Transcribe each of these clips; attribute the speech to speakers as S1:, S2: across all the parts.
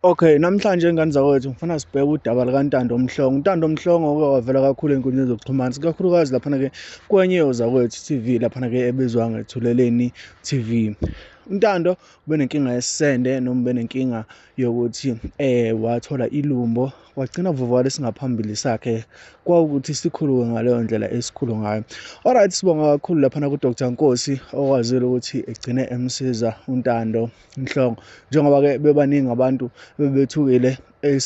S1: Okay, namhlanje ngane zakwethu ngifuna sibheke udaba likaNtando Mhlongo. UNtando Mhlongo oke wavela kakhulu ey'nkundleni zokuxhumana, ikakhulukazi laphana-ke kwenye yozakwethu TV, laphana-ke ebizwa ngeThuleleni TV. UNtando ubenenkinga yesisende noma ubenenkinga yokuthi wathola ilumbo wagcina vuvukala isingaphambili sakhe kwawukuthi sikhuluke ngaleyo ndlela esikhulu ngayo. Alright, sibonga kakhulu laphana ku-Dr Nkosi okwazile ukuthi egcine emsiza uNtando Mhlongo njengoba-ke bebaningi abantu bebethukile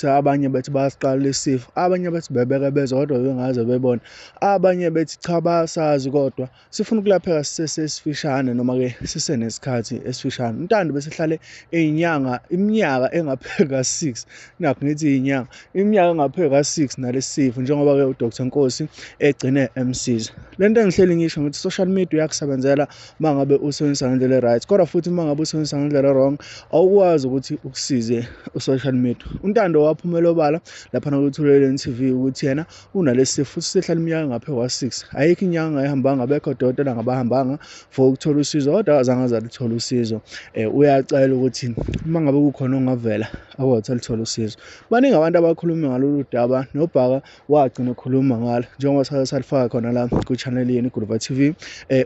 S1: abanye bethi bayasiqala lesi sifo, abanye bethi bebeke bezwa kodwa bengaze bebone, abanye bethi cha bayasazi kodwa sifuna ukulapheka sisesesifishane noma-ke sisenesikhathi esifishane. UNtando besehlale iy'nyanga iminyaka engaphezu ka-six, nakhu ngithi iy'nyanga, iminyaka engaphezu ka-six nalesi sifo njengoba-ke u-Dr Nkosi egcine emsiza. Le nto engihleli ngisho ngithi social media iyakusebenzela uma ngabe usebenzisa ngendlela e-right kodwa futhi uma ngabe usebenzisa ngendlela e-wrong awukwazi ukuthi ukusize u-social media. UNtando waphumela obala laphana kwiThuleleni TV ukuthi yena unalesi sifo futhi sehlala iminyaka engaphezu kwa-six. Ayikho inyanga angayihambanga, abekho odokotela ngabahambanga for ukuthola usizo kodwa akazange aze aluthole usizo. Uyacela ukuthi uma ngabe kukhona ongavela akwazi ukuthi aluthole usizo. Baningi abantu abakhulume ngalolu daba noBhaka wagcina ekhuluma ngalo njengoba sake salifaka khona la kwi-channel yenu iGuluva TV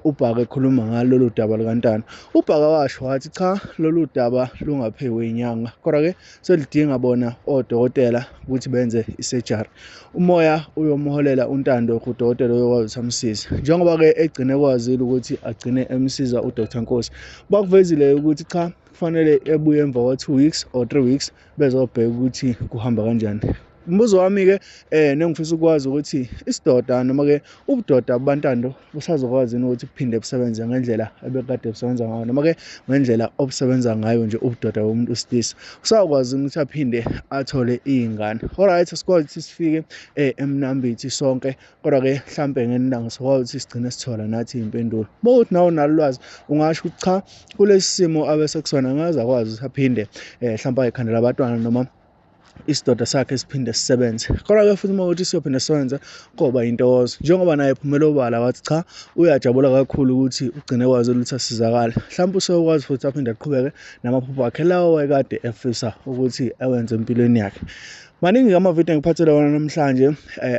S1: uBhaka ekhuluma ngalo lolu daba lukaNtando. UBhaka washo wathi cha lolu daba lungaphezu inyanga kodwa-ke selidinga bona odokotela ukuthi benze isejari. Umoya uyomholela uNtando kudokotela oyokwazi ukuthi amsize. Njengoba-ke egcine ekwazile ukuthi agcine emsiza uDr Nkosi. Bakuvezile ukuthi cha kufanele ebuye emva kwa-2 weeks or 3 weeks bezobheka ukuthi kuhamba kanjani. Umbuzo wami-ke nengifisa ukwazi ukuthi isidoda noma-ke ubudoda bukaNtando busazokwazi yini ukuthi buphinde busebenze ngendlela ebekade busebenza ngayo noma-ke ngendlela obusebenza ngayo nje ubudoda bomuntu wesilisa. Usakwazi yini ukuthi aphinde athole iy'ngane? Alright, asikwazi ukuthi sifike eMnambithi sonke kodwa-ke hlampe ngelinye ilanga sokwazi ukuthi sigcine sithola nathi iy'mpendulo. Uma kuwukuthi nawe unalo ulwazi ungasho ukuthi cha kulesi simo abesekusona angeke akwazi ukuthi aphinde hlampe ayikhandele abantwana noma isidoda sakhe siphinde sisebenze. Kodwa-ke futhi uma kuwukuthi siyophinde sisebenze koba yintokozo njengoba naye ephumela obala wathi cha uyajabula kakhulu ukuthi ugcine ekwazi ukuthi asizakale. Mhlawumpe useyokwazi futhi aphinde aqhubeke namaphupho akhe lawo wayekade efisa ukuthi ewenze empilweni yakhe. Maningi amavidiyo engiphathele wona namhlanje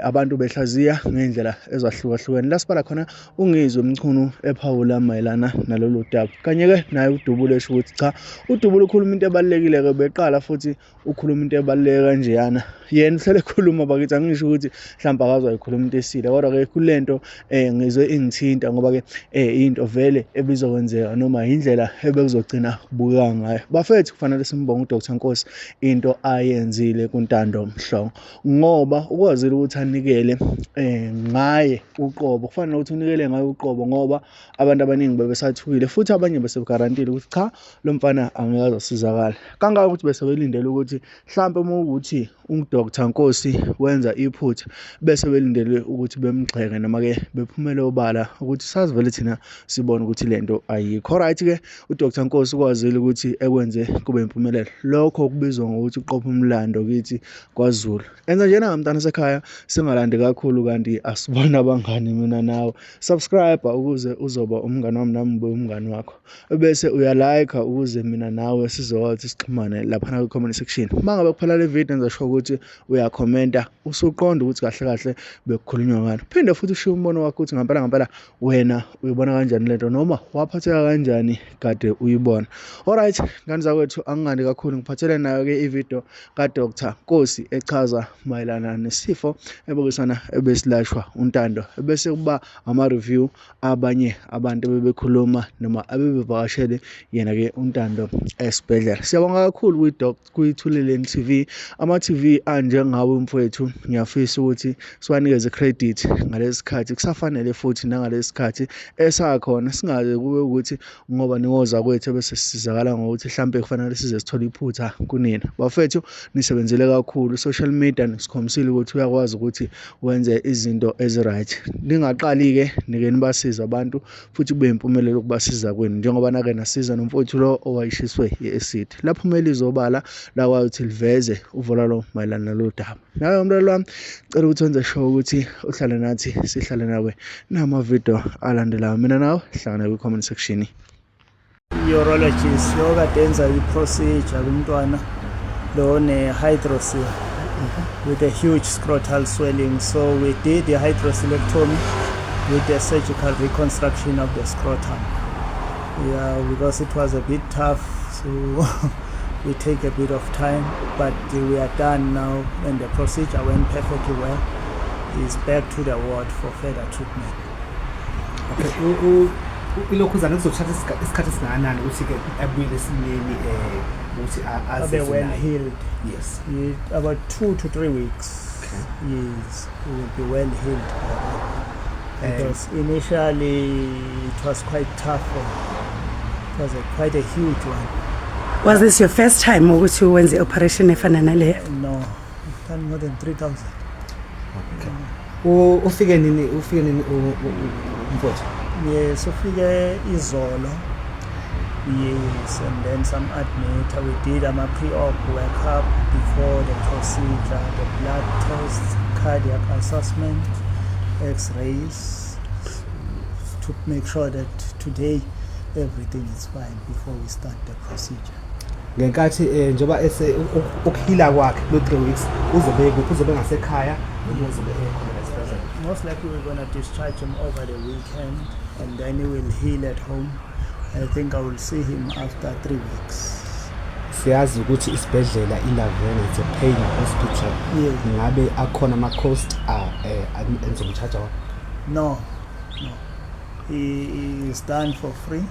S1: abantu behlaziya ngey'ndlela ezahlukahlukene la sibala khona uNgizwe Mchunu ephawula mayelana nalolu daba kanye-ke naye uDubula esho ukuthi cha uDubula ukhuluma into ebalulekile-ke beqala futhi ukhuluma into ebaluleke kanjeyana yena uhlale ekhuluma bakithi angisho ukuthi mhlawumbe akaze wayikhuluma into esile kodwa-ke kule nto ngizwe ingithinta ngoba-ke into vele ebizokwenzeka noma yindlela ebekuzogcina kubukeka ngayo. Bafethu kufanele simbonge uDr Nkosi into ayenzile kuNtando Mhlongo ngoba ukwazile ukuthi anikele ngaye uqobo. Kufanele ukuthi unikele ngaye uqobo ngoba abantu abaningi bebesathukile futhi abanye besebegarantile ukuthi cha lo mfana angeke aze asizakale. Kangaka ukuthi bese belindele ukuthi mhlampe uma kuwukuthi uDr Nkosi wenza iphutha bese belindele ukuthi bemgxeke noma-ke bephumele obala ukuthi sazivele thina sibone ukuthi le nto ayikho. Alright-ke uDr Nkosi ukwazile ukuthi ekwenze kube impumelelo. Lokho kubizwa ngokuthi uqopha umlando kithi kwaZulu. Enza njena mntana sekhaya singalandi kakhulu kanti asibona abangani mina nawe. Subscribe ukuze uzoba umngani wami nami ngibe umngani wakho. Bese uyalayikha ukuze mina nawe sizokwazi ukuthi sixhumane laphana kwi-comment section. Uma ngabe kuphela le video enza sure ukuthi uyakhomenta usuqonda ukuthi kahle kahle bekukhulunywa ngani. Phinde futhi ushiye umbono wakho ukuthi ngampela ngampela wena uyibona kanjani lento noma waphatheka kanjani kade uyibona. Alright, ngane zakwethu angingandi kakhulu ngiphathele nayo-ke ividiyo kaDr Nkosi echaza mayelana nesifo ebukisana ebesilashwa uNtando bese kuba ama-review abanye abantu abebekhuluma noma abebevakashele yena-ke uNtando esibhedlela. Siyabonga kakhulu kwiThuleleni TV. Ama-TV anjengawe mfowethu ngiyafisa ukuthi siwanikeze credit ngalesi sikhathi kusafanele futhi nangalesi sikhathi esakhona singaze kube ukuthi ngoba ningoza kwethu ebese sisizakala ngokuthi hlampe kufanele size sithole iphutha kunina. Bafethu nisebenzile kakhulu social media nisikhombisile ukuthi uyakwazi ukuthi wenze izinto ezi-right. Ningaqali-ke nike nibasize abantu futhi kube impumelelo ukubasiza kwenu njengoba nake nasiza nomfowethu lo owayeshiswe i-acid. Laphumela izobala lakwazi ukuthi liveze uvo lwalo mayelana nalolu daba. Nawe mlaleli wami cela ukuthi wenze sure ukuthi uhlale nathi sihlale nawe nama-video alandelayo. Mina nawe hlangana kwi-comment section.
S2: I-urologist yokade enza i-procedure kumntwana Lo ne-hydrocele with a huge scrotal swelling. So we did the hydrocelectomy with the surgical reconstruction of the scrotum. Yeah, because it was a bit tough, so we take a bit of time, but we are done now and the procedure went perfectly well. He's back to the ward for further treatment.
S3: Okay, ilokhuzana kuzothatha isikhathi esingakanani ukuthi-ke abuyele esimeni ukuthi
S2: Abe
S3: azizwe
S2: well
S3: naye?
S2: healed.
S3: Yes.
S2: About 2 to 3 weeks.
S3: Okay.
S2: Yes, he will be well healed by then. Because initially it was quite tough for him. It was quite a huge one.
S4: Was this your first time ukuthi wenze operation efana naleyo?
S2: No, we've done more than 3,000.
S3: Okay. Ufike nini umfowethu?
S2: Yes, ufike izolo. Yes, and then some admit. We did a pre-op workup before the procedure, the blood tests, cardiac assessment, X-rays, to make sure that today everything is fine before we start the procedure.
S3: Ngenkathi njengoba ese ukuheala kwakhe lo 3 weeks, uzobe kuphi? Uzobe ngasekhaya noma uzobe ekhona esibhedlela?
S2: Most likely we're going to discharge him over the weekend and then he will heal at home. I think I will see him after 3 weeks.
S3: Siyazi ukuthi isibhedlela iLaverna it's a paying hospital.
S2: Yeah.
S3: Ngabe akhona ama-cost enizomcharge wona?
S2: No. He is done for free.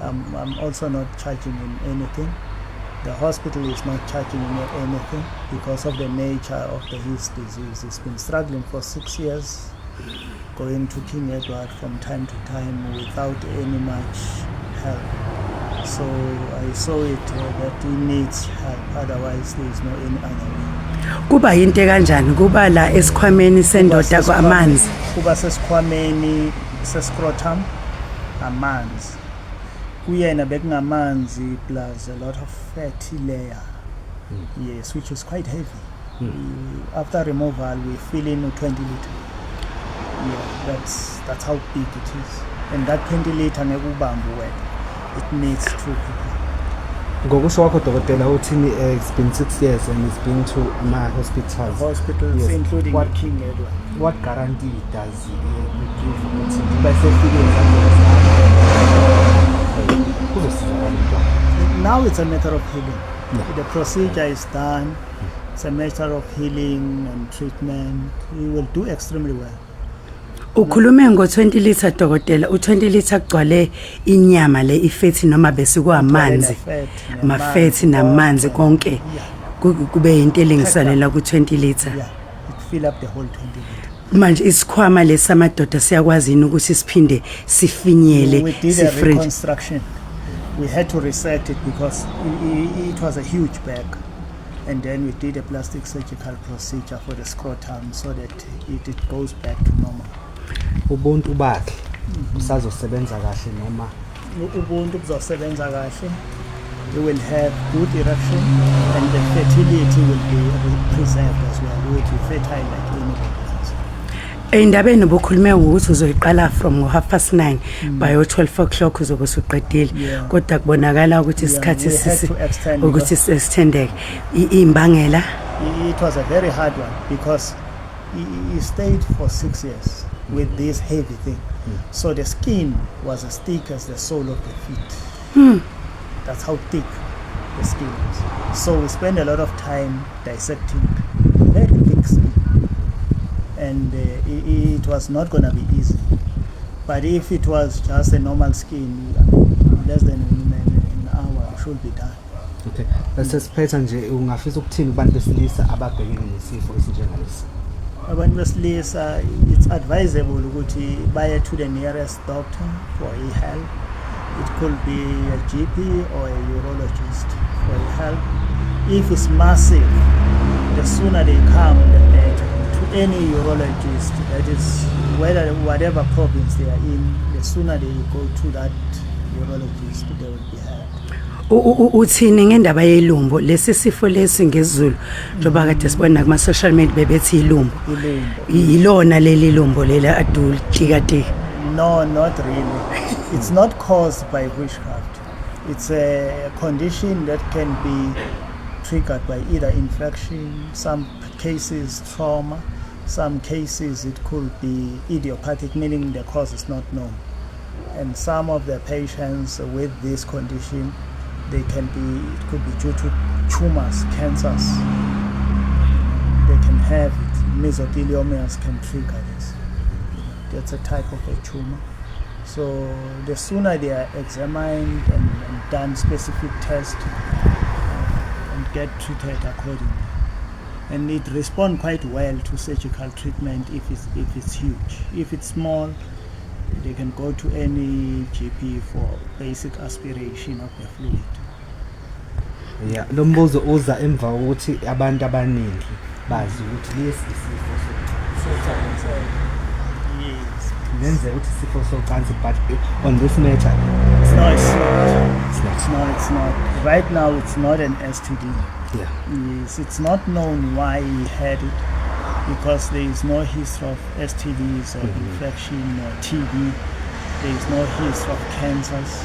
S2: I'm also not charging him anything. The hospital is not charging him anything because of the nature of his disease. He's been struggling for 6 years, going to King Edward from time to time without any much help. So I saw it that he needs help, otherwise there is no any other way.
S4: Kuba yinto kanjani? Kuba la esikhwameni sendoda kwamanzi.
S2: Kuba sesikhwameni sescrotum, amanzi. Kuyena bekungamanzi plus a lot of fatty layer, yes, which is quite heavy. After removal we fill in 20 liter. Yeah, that's how big it is, and that 20 liter ngeke ubambe wedwa, it needs two people.
S3: Ngokusho kwakho dokotela, uthini? It's been 6 years and it's been to ama-hospitals.
S2: Hospitals,
S3: Yes.
S2: including King Edward.
S3: What guarantee does you give ukuthi njengoba esefike ezandleni zakho kuzosizakala umntwana?
S2: Now it's a matter of healing.
S3: Yeah.
S2: The procedure is done. It's a matter of healing and treatment. He will do extremely well.
S4: Ukhulume ngo-20 liter dokotela, u-20 liter kugcwale inyama le ifat noma bese kuamanzi?
S2: Fat,
S4: Mafat namanzi konke.
S2: Yeah,
S4: Kube into elingisalela ku-20 liter.
S2: Yeah. It fill up the whole 20 liter.
S4: Manje isikhwama lesi samadoda siyakwazi yini ukuthi siphinde sifinyele
S2: We did a
S4: sifringe?
S2: reconstruction. We had to reset it because it was a huge bag. And then we did a plastic surgical procedure for the scrotum so that it goes back to normal.
S3: Ubuntu bakhe busazosebenza kahle noma?
S2: Ubuntu buzosebenza kahle. He will have good erection and the fertility will be preserved as well. He will be fertile like anybody else.
S4: Ey'ndabeni ubukhulume ngokuthi uzoyiqala from ngo-9:30, by o-12 o'clock uzobe usuqedile.
S2: Yeah.
S4: Kodwa kubonakala ukuthi
S2: Yeah,
S4: isikhathi
S2: we had to extend
S4: ukuthi sesithendeke. Iy'mbangela?
S2: It was a very hard one because he stayed for 6 years with this heavy thing. So the skin was as thick as the sole of the feet. That's how thick the skin was. So we spend a lot of time dissecting very thick skin. And it was not going to be easy. But if it was just a normal skin, less than an hour should be done.
S3: Okay, bese siphetha nje, ungafisa ukuthini kubantu besilisa ababhekene nesifo esinjengalesi?
S2: Abantu besilisa, it's advisable ukuthi baye to the nearest doctor for i-help. It could be a GP or a urologist for help. If it's massive, the sooner they come, the better. To any urologist, that is, whether whatever province they are in, the sooner they go to that urologist, they will be helped.
S4: Uthini ngendaba yelumbo, lesi sifo lesi ngesiZulu, njengoba kade sibona kuma social media bebethi ilumbo?
S2: Ilumbo.
S4: Yilona leli lumbo leli adulitikatika?
S2: No, not really. It's not caused by witchcraft. It's a condition that can be triggered by either infection, some cases trauma, some cases it could be idiopathic, meaning the cause is not known. And some of the patients with this condition, they can be, it could be due to tumors, cancers. They can have it. Mesotheliomas can trigger this. That's a type of a tumor. So the sooner they are examined and done specific tests and get treated accordingly. And it responds quite well to surgical treatment if it's huge. If it's small, they can go to any GP for basic aspiration of the fluid.
S3: Yeah, lo mbuzo uza emva kokuthi abantu abaningi bazi ukuthi lesi isifo socansi.
S2: Yes.
S3: Kungenzeka ukuthi isifo socansi, but on this matter
S2: No, it's not.
S3: It's not.
S2: It's not. It's not. Right now, it's not an STD. Yes, it's not known why he had it because there is no history of STDs or infection or TB. There is no history of cancers.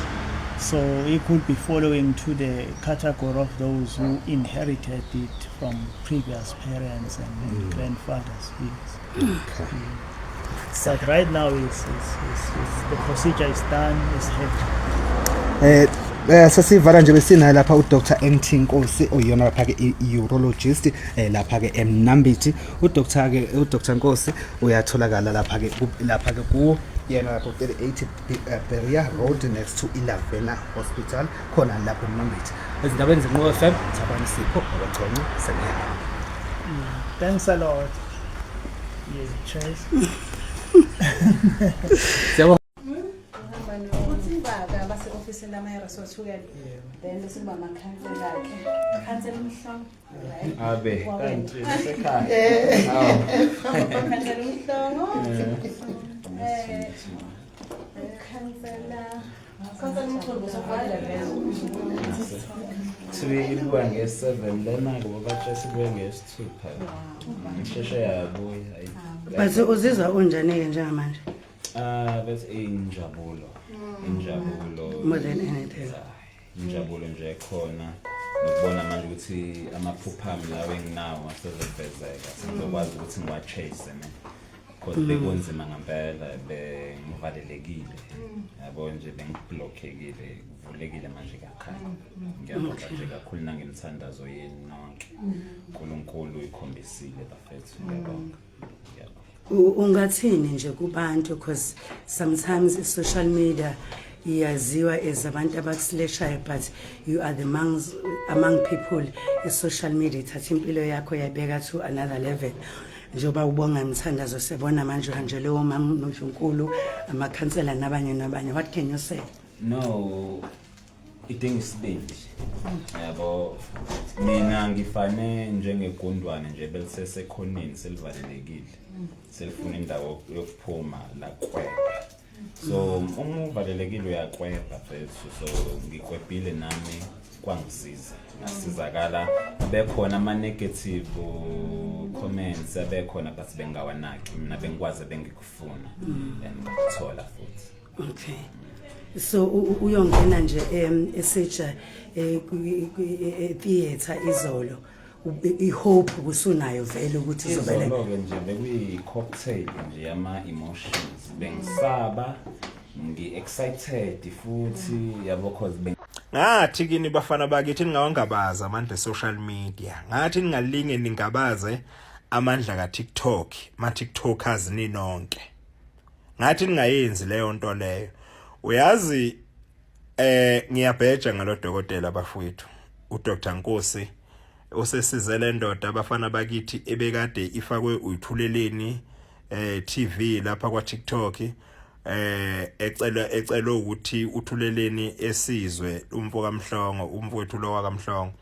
S2: So he could be following to the category of those who inherited it from previous parents and grandfathers. Yes.
S3: Okay.
S2: But right now, it's the procedure is done, it's heavy.
S3: Sesivala nje, besinayo lapha uDr NT Nkosi, oyiyona lapha ke i-urologist lapha ke eMnambithi. uDr ke uDr Nkosi uyatholakala lapha ke kuwo yena lapho 38 Berea Road, next to iLavena Hospital, khona lapho eMnambithi. Ezindabeni zeNqo FM, Thabani Sipho okwachonco sengiyapha.
S2: Thanks a lot. Yeah, cheers.
S3: Siyabonga.
S4: Uthi baka base-ofisini lamayera sothukela, then bese kuba amakhansela akhe, khansela uMhlongo, right?
S5: Abe kanti sekhaya.
S4: Khansela uMhlongo, khansela uMchunu usofakela vele.
S5: Kuthiwe ibuya nge-7 lena ngoba batshe sibuye ngesithupha. Isheshe yabuya.
S4: But uzizwa unjani-ke njengamanje?
S5: Ah, bese injabulo. Injabulo.
S4: More than anything.
S5: Injabulo nje khona nokubona manje ukuthi amaphupha ami lawo enginawo asezofezeka. Sengizokwazi ukuthi ngiwa-chase ne. Because bekunzima ngempela, bengivalelekile. Yabo nje bengiblockekile, kuvulekile manje kakhaya. Ngiyabonga nje kakhulu nangemthandazo yenu nonke. uNkulunkulu uyikhombisile bafethu. Ngiyabonga. Ngiyabonga.
S4: Ungathini nje kubantu, because sometimes i-social media iyaziwa as abantu abakusileshayo, but you are the among people i-social media ithatha impilo yakho yayibeka to another level, njengoba ubonga imithandazo, siyabona manje uhanjelwe omama uNdlunkulu, amakhansela nabanye nabanye. What can you say?
S5: No, idinga isibindi. Yabo, mina ngifane njengegundwane nje belisesekhoneni, selivalelekile, selifuna indawo yokuphuma lakweba. So uma uvalelekile uyakweba mfethu, so ngikwebhile nami kwangisiza, ngasizakala. Bekhona ama-negative comments abekhona, but bengawanaki mina, bengikwazi bengikufuna and ngakuthola futhi.
S4: Okay, so uyongena nje esetsha theatre izolo, i-hope kusunayo vele ukuthi uzobele?
S5: Izolo-ke nje bekuyi-cocktail nje yama-emotions, bengisaba, ngi-excited futhi, yabo, cause
S6: Ngathi kini bafana bakithi, ningawangabaza amandla e-social media. Ngathi ningalinge ningabaze amandla ka-TikTok, ma-TikTokers ninonke. Ngathi ningayenzi leyo nto leyo. Uyazi, ngiyabheja ngalo dokotela bafowethu, uDr Nkosi osesize le ndoda, abafana bakithi, ebekade ifakwe uyithuleleni TV lapha kwa TikTok, ecela ukuthi uthuleleni esizwe umfo kaMhlongo, umfowethu lo wakaMhlongo.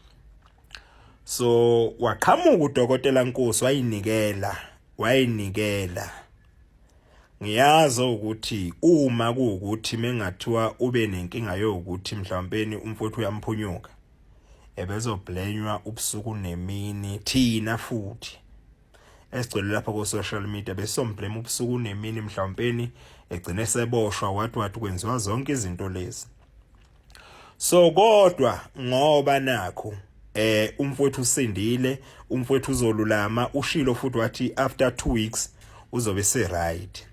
S6: So waqhamuka udokotela Nkosi, wayinikela wayinikela. Ngiyazi ukuthi uma kuwukuthi mengathiwa ube nenkinga yokuthi mhlawumpeni umfowethu uyamphunyuka, ebezoblenywa ubusuku nemini. Thina futhi esigcwele lapha ku social media besomblame ubusuku nemini, mhlawumpeni egcine seboshwa, wathi wathi kwenziwa zonke izinto lezi. So kodwa ngoba nakho Umfowethu usindile, umfowethu uzolulama, ushilo futhi wathi after 2 weeks uzobe se right.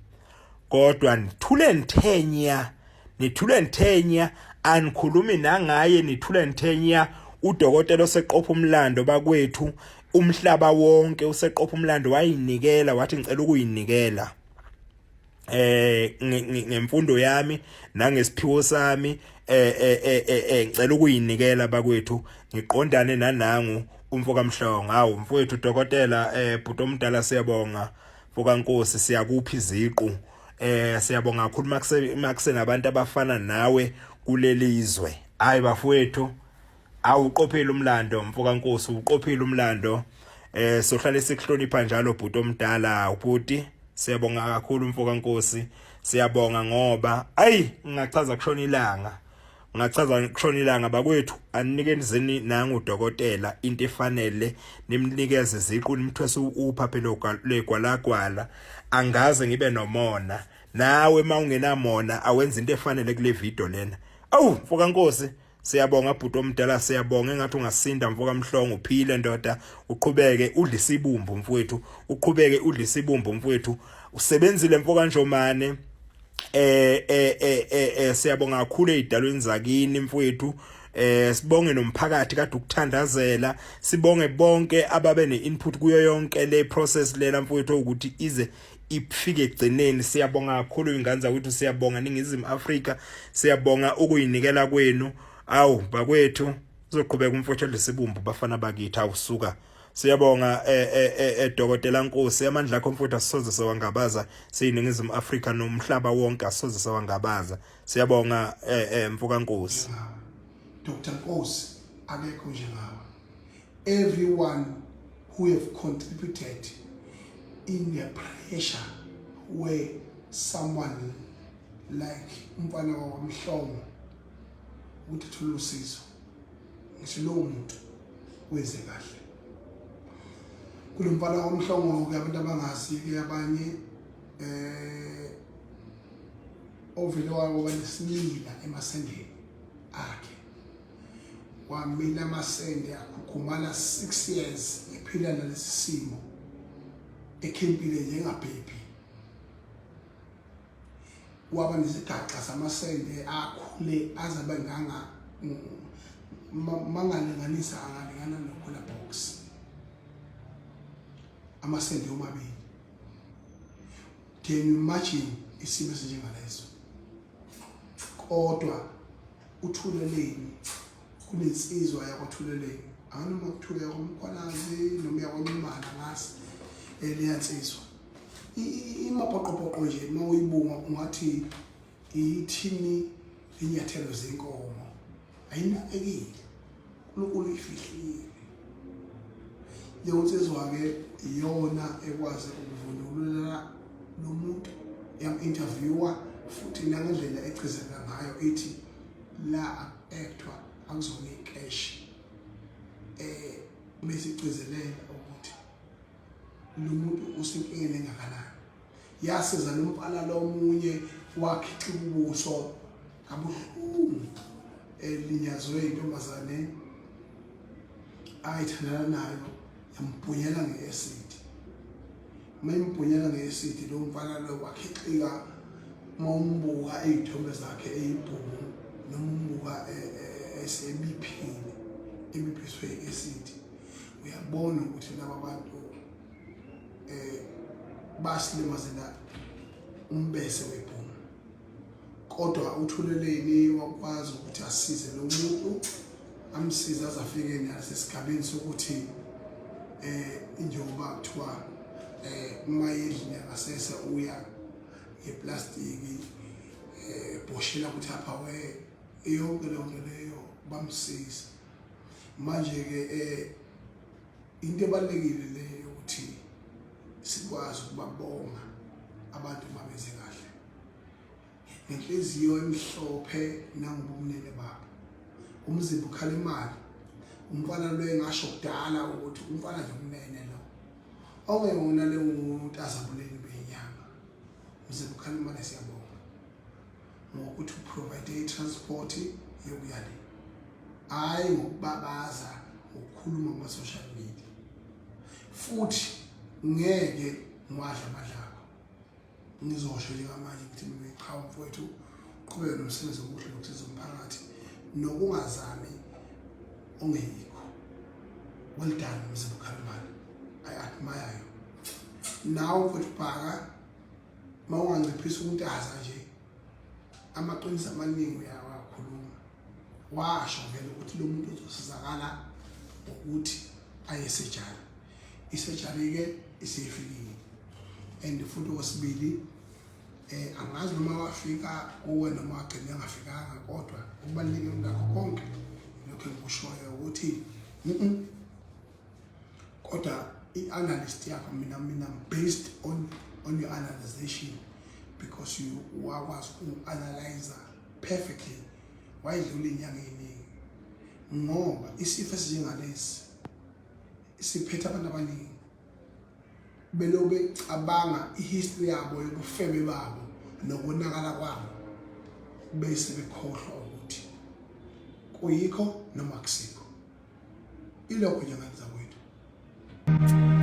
S6: Kodwa nithule nithenya, nithule nithenya, anikhulumi nangaye, nithule nithenya. Udokotela oseqopha umlando bakwethu, umhlaba wonke useqopha umlando, wayinikela wathi ngicela ukuyinikela ngemfundo yami nangesiphiwo sami, ngicela ukuyinikela bakwethu, ngiqondane nanangu umfo kaMhlongo. Hawu mfowethu dokotela, bhuti omdala, siyabonga mfoka Nkosi, siyakuphi iziqu. Siyabonga kakhulu makuse makusenabantu abafana nawe kulelizwe. Hayi bafowethu, awuqophile umlando mfoka Nkosi, uqophile umlando. Sohlale sikuhlonipha njalo bhuti omdala, ubhuti, siyabonga kakhulu mfoka Nkosi, siyabonga ngoba ayi ngingachaza kushona ilanga, ngachaza kushona ilanga bakwethu. Aninikezeni nangu udokotela into efanele, nimnikeze iziqu, nimthwese uphaphe legwalagwala. Angaze ngibe nomona nawe, mawungenamona awenza into efanele kule video lena. Awu mfoka Nkosi, siyabonga bhuti omdala, siyabonga. Engathi ungasinda mfoka Mhlongo, uphile ndoda, uqhubeke udle isibumbu mfowethu, uqhubeke udle isibumbu mfowethu, usebenzile mfoka Njomane. Siyabonga kakhulu ezidalweni zakini mfowethu. Sibonge nomphakathi kade ukuthandazela, sibonge bonke ababe neinput kuyo yonke le process lena mfowethu ukuthi ize ifike egcineni. Siyabonga kakhulu ingane zakwethu, siyabonga Ningizimu Afrika, siyabonga ukuyinikela kwenu. Awu bakwethu, uzoqhubeka umfowethu lesibumbu bafana bakithi. Awusuka, siyabonga dokotela Nkosi, amandla akho mfowethu asisoze sawangabaza siyiningizimu Afrika nomhlaba wonke asisoze sawangabaza. Siyabonga mfoka Nkosi.
S7: Dr Nkosi, akekho njengawe. Everyone who have contributed in the pressure where someone like umfana wakwaMhlongo ukuthi athole usizo, ngisho lowo muntu wenze kahle kulo mfana wakwaMhlongo-ke. Abantu abangazi-ke abanye ovele waba nesimila emasendeni akhe, wamila amasende akhukhumala 6 years ephila nalesi simo, ekhempile njengabhebhi, waba nezigaxa zamasende akhule azabe nganga mangalinganisa angalingana no-cooler box, amasende omabili. Can you imagine isimo esinjengaleso? Kodwa uThuleleni, kunensizwa yakwaThuleleni, anoma kuthiwa yakwaMkhwanazi noma yakwaNxumalo, ngazi leya nsizwa imabhoqobhoqo nje, uma uyibunga ungathi ithini inyathelo zenkomo, ayinakekile, uNkulunkulu uyifihlile leyo nsizwa-ke. Iyona ekwazi ukuvundulula lo muntu, yam-interviewa futhi nangendlela egcizelela ngayo ithi la aku-actwa, akuzona iy'keshi, bese igcizelela ukuthi lo muntu usenkingeni engakanani. Yasiza nomfana lomunye wakhixa ubuso kabuhlungu, elinyazwe intombazane ayithandana nayo, yambhunyela nge-acid. Uma imbhunyela nge-acid lo mfana lo wakhixika, uma umbuka ey'thombe zakhe eyibhungu noma umbuka esebiphile, ebiphiswe i-acid, uyabona ukuthi laba bantu basilimazela umbese webhungu. Kodwa uThuleleni wakwazi ukuthi asize lo muntu, amsize aze afike nasesigabeni sokuthi njengoba kuthiwa uma endlini yangasese uya ngeplastiki bhoshela ukuthi apha we yonke leyo nto leyo, bamsiza. Manje ke into ebalulekile leyo ukuthi sikwazi ukubabonga abantu mabenze kahle ngenhliziyo emhlophe nangobumnene babo. Umzimba ukhala imali. Umfana lo engasho kudala ukuthi umfana nje umnene lo ongewona le umuntu azabuleni benyanga. Umzimba ukhala imali. Siyabonga ngokuthi uprovide i-transport yokuya le, hhayi ngokubabaza. ngokukhuluma kuma-social media futhi ngeke ngiwadle amandla akho ngizosho njengamanje ngithi mina cha mfowethu qhubeke nomsebenzi omuhle nokusiza umphakathi nokungazami ongeyikho. Well done Mzimba Khalimane, I admire you. Nawe mfowethu Bhaka, uma unganciphisa ukuntaza nje amaqiniso amaningi uyawakhuluma. Washo vele ukuthi lo muntu uzosizakala ngokuthi aye esejari. Isejari-ke isifikile and futhi okwesibili eh angazi noma wafika kuwe noma wagcina engafikanga, kodwa okubalulekile kunakho konke lokho engikushoyo ukuthi kodwa i-analyst yakho mina based on your analyzation, because you wakwazi uku-analyze perfectly, wayedlula iy'nyanga ey'ningi ngoba isifo esinjengalesi siphethe abantu abaningi beloku becabanga ihistory yabo yobufebe babo nokonakala kwabo, bese bekhohlwa ukuthi kuyikho noma kusikho. Ilokho nje ngane zakwethu.